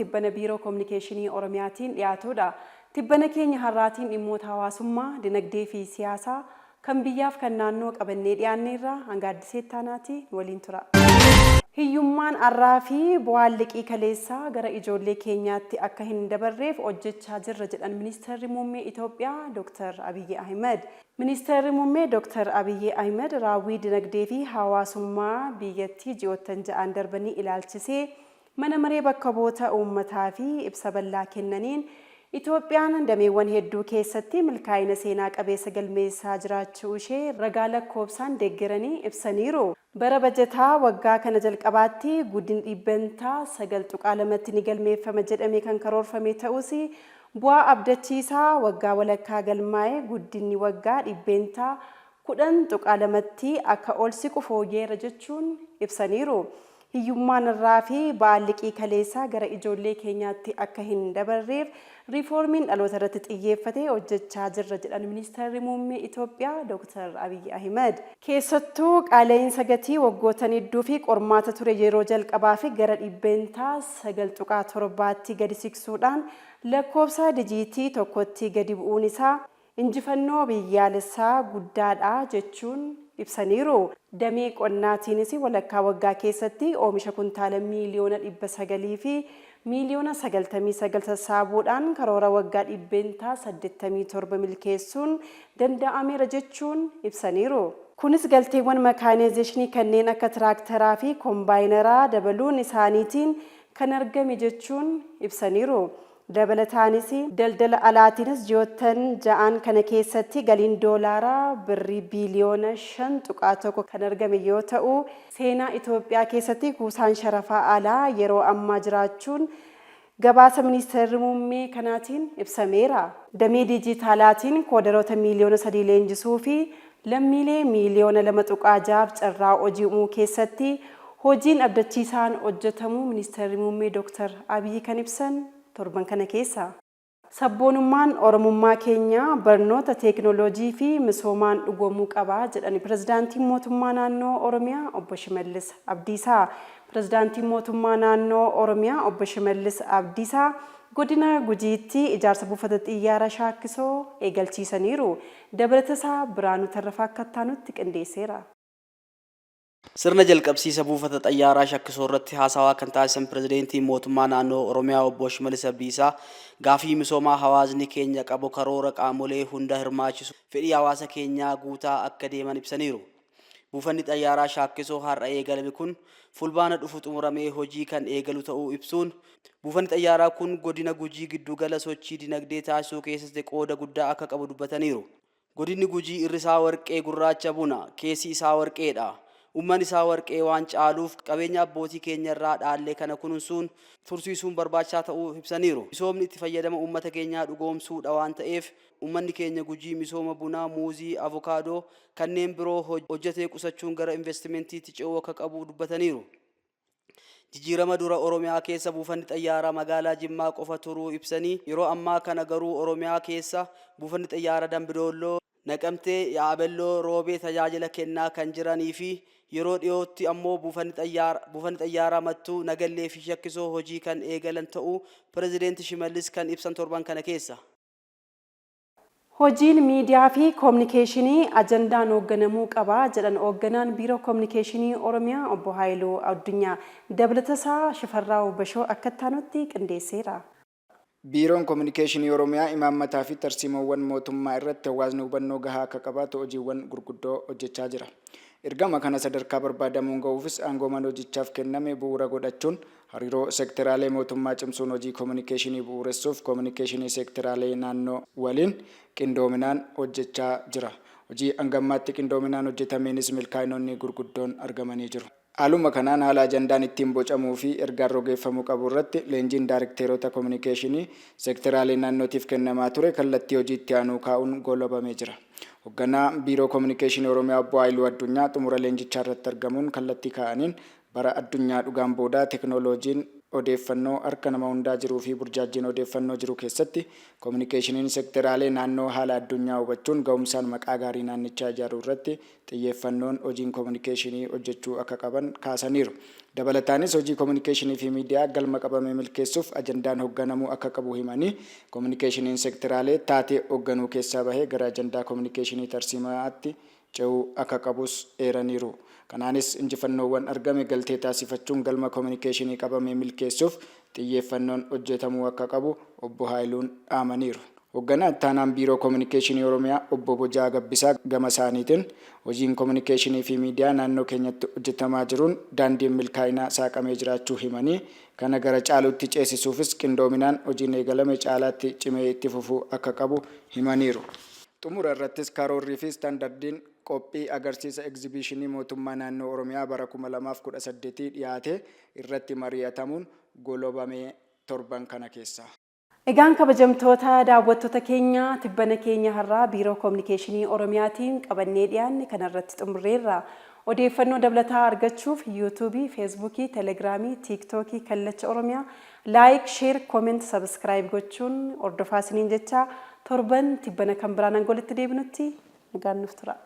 tibbana Biiroo Kominikeeshinii Oromiyaatiin dhiyaatudha. Tibbana keenya har'aatiin dhimmoota hawaasummaa, dinagdee fi siyaasaa kan biyyaaf kan naannoo qabannee dhiyaanneerra hanga Addisee Ittaanaati nu waliin tura. Hiyyummaan arraa fi bu'aan liqii kaleessaa gara ijoollee keenyaatti akka hin dabarreef hojjechaa jirra jedhan Ministeerri Muummee Itoophiyaa Dr. Abiyyi Ahimad. Ministeerri Muummee Dr. Abiyyi Ahimad raawwii dinagdee fi hawaasummaa biyyattii ji'oottan ja'an darbanii ilaalchisee mana maree bakka bu'oota uummataa fi ibsa bal'aa kennaniin Itoophiyaan dameewwan hedduu keessatti milkaa'ina seenaa qabeessa galmeessaa jiraachuu ishee ragaa lakkoofsaan deeggaranii ibsaniiru. Bara bajataa waggaa kana jalqabaatti guddinni dhibbentaa 9.2tti ni galmeeffama jedhamee kan karoorfame ta'us bu'aa abdachiisaa waggaa walakkaa galmaa'e guddinni waggaa dhibbeentaa 10.2tti akka ol siqu fooyyeera jechuun ibsaniiru. Hiyyummaan irraa fi ba'aan liqii kaleessaa gara ijoollee keenyaatti akka hin dabarreef riifoormiin dhaloota irratti xiyyeeffate hojjechaa jirra jedhan Ministeerri Muummee Itoophiyaa Dr. Abiyyi Ahimad. Keessattuu qaala'iinsa gatii waggootan hedduu fi qormaata ture yeroo jalqabaa fi gara dhibbentaa 9.7tti gadi siqsuudhaan lakkoofsa dijiitii tokkotti gadi bu'uun isaa injifannoo biyyaalessaa guddaadha jechuun ibsaniiru. Damee qonnaatiinis walakkaa waggaa keessatti oomisha kuntaala miiliyoona 900 fi miiliyoona 99 sassaabuudhaan karoora waggaa dhibbeentaa 87 milkeessuun danda'ameera jechuun ibsaniiru. Kunis galteewwan makaanaayizeeshinii kanneen akka tiraaktaraa fi kombaayinaraa dabaluun isaaniitiin kan argame jechuun ibsaniiru. Dabalataanis daldala alaatiinis ji'oottan ja'an kana keessatti galiin doolaaraa birrii biiliyoona 5.1 kan argame yoo ta'u, seenaa Itoophiyaa keessatti kuusaan sharafaa alaa yeroo ammaa jiraachuun gabaasa ministeerri muummee kanaatiin ibsameera. Damee diijitaalaatiin koodaroota miiliyoona 3 leenjisuu fi lammiilee miiliyoona 2.6f carraa hojii uumuu keessatti hojiin abdachiisaan hojjetamuu ministeerri muummee Dr. Abiyyi kan ibsan torban kana keessa. Sabboonummaan Oromummaa keenya barnoota teekinooloojii fi misoomaan dhugoomuu qaba jedhani Pirezidaantiin Mootummaa Naannoo Oromiyaa Obbo Shimallis Abdiisaa. Pirezidaantiin Mootummaa Naannoo Oromiyaa Obbo Shimallis Abdiisaa godina Gujiitti ijaarsa buufata xiyyaara Shaakkisoo eegalchiisaniiru. Dabalatasaa Biraanuu Tarrafaa akka ittaanutti qindeesseera. Sirna jalqabsiisa buufata xayyaaraa Shakkisoo irratti haasawaa kan taasisan Pirezideentiin Mootummaa Naannoo Oromiyaa Obbo Shimallis Abdiisaa gaafii misoomaa hawaasni keenya qabu karoora qaamolee hunda hirmaachisu fedhii hawaasa keenyaa guutaa akka deeman ibsaniiru. Buufanni xayyaaraa Shaakkisoo har'a eegalame kun Fulbaana dhufu xumuramee hojii kan eegalu ta'uu ibsuun, buufanni xayyaaraa kun godina Gujii giddugala sochii dinagdee taasisuu keessatti qooda guddaa akka qabu dubbataniiru. Godinni Gujii irri isaa warqee gurraacha buna, keessi isaa warqeedha. Umman isaa warqee waan caaluuf qabeenya abbootii keenyarraa dhaalle kana kununsuun, tursiisuun barbaachisaa ta'uu ibsaniiru. Misoomni itti fayyadama ummata keenyaa dhugoomsuudha waan ta'eef ummanni keenya Gujii misooma bunaa, muuzii, avokaadoo, kanneen biroo hojjetee qusachuun gara investimentiitti ce'uu akka qabu dubbataniiru. Jijjiirama dura Oromiyaa keessa buufanni xayyaaraa magaalaa Jimmaa qofa turuu ibsanii, yeroo ammaa kana garuu Oromiyaa keessa buufanni xayyaara Dambidoolloo, Naqamtee, Yaa'abelloo, Roobee tajaajila kennaa kan jiranii fi yeroo dhiyootti ammoo buufanni xayyaaraa Mattuu, Nagallee fi Shakkisoo hojii kan eegalan ta'uu Pirezideenti Shimallis kan ibsan torban kana keessa. Hojiin miidiyaa fi kominikeeshinii ajandaan hoogganamuu qaba jedhan Hoogganaan Biiroo Kominikeeshinii Oromiyaa Obbo Haayiluu Addunyaa. Dabalatasaa Shifarraaw Bashoo akka itti aanutti qindeesseera. Biiroon Kominikeeshinii Oromiyaa imaammataa fi tarsiimoowwan mootummaa irratti hawaasni hubannoo gahaa akka qabaatu hojiiwwan gurguddoo hojjechaa jira. Ergama kana sadarkaa barbaadamuun gahuufis aangoo mana hojichaaf kenname bu'uura godhachuun hariiroo sekteraalee mootummaa cimsuun hojii kominikeeshinii bu'uuressuuf kominikeeshinii seekteraalee naannoo waliin qindoominaan hojjechaa jira. Hojii hanga ammaatti qindoominaan hojjetameenis milkaa'inoonni gurguddoon argamanii jiru. Haaluma kanaan haala ajandaan ittiin bocamuu fi ergaan rogeeffamuu qabu irratti leenjiin daarikteerota kominikeeshinii seekteraalee naannootiif kennamaa ture kallattii hojii itti aanuu kaa'uun goolabamee jira. Hogganaa Biiroo Kominikeeshinii Oromiyaa Obbo Haayiluu Addunyaa xumura leenjichaa irratti argamuun kallattii kaa'aniin bara addunyaa dhugaan boodaa teknooloojiin odeeffannoo harka nama hundaa jiruu fi burjaajjiin odeeffannoo jiru keessatti kominikeeshiniin sekteraalee naannoo haala addunyaa hubachuun gahumsaan maqaa gaarii naannichaa ijaaruu irratti xiyyeeffannoon hojiin kominikeeshinii hojjechuu akka qaban kaasaniiru. Dabalataanis hojii kominikeeshinii fi miidiyaa galma qabame milkeessuuf ajandaan hogganamuu akka qabu himanii, kominikeeshiniin sekteraalee taatee hogganuu keessaa bahee gara ajandaa kominikeeshinii tarsiima'aatti ce'uu akka qabus eeraniiru. Kanaanis injifannoowwan argame galtee taasifachuun galma kominikeeshinii qabame milkeessuuf xiyyeeffannoon hojjetamuu akka qabu Obbo Haayiluun dhaamaniiru. Hogganaa Ittaanaan Biiroo Kominikeeshinii Oromiyaa Obbo Bojaa Gabbisaa gamasaaniitiin, hojiin kominikeeshinii fi miidiyaa naannoo keenyatti hojjetamaa jiruun daandiin milkaa'inaa saaqamee jiraachuu himanii, kana gara caalutti ceesisuufis qindoominaan hojiin eegalame caalaatti cimee itti fufuu akka qabu himaniiru. Xumura irrattis karoorrii fi istaandardiin qophii agarsiisa Egzibiishinii Mootummaa Naannoo Oromiyaa bara 2018 dhiyaatee irratti mari'atamuun golobamee torban kana keessa. Egaan kabajamtoota daawwattoota keenya, tibbana keenya har'aa Biiroo Kominikeeshinii Oromiyaatiin qabannee dhiyaanne kanarratti xumurreerra. Odeeffannoo dabalataa argachuuf Yuutuubii, Feesbuukii, Telegiraamii, Tiiktookii Kallacha Oromiyaa like, share, comment, subscribe gochuun hordofaa isiniin jecha, torban tibbana kan biraan hanga walitti deebinutti nagaan nuuf tura.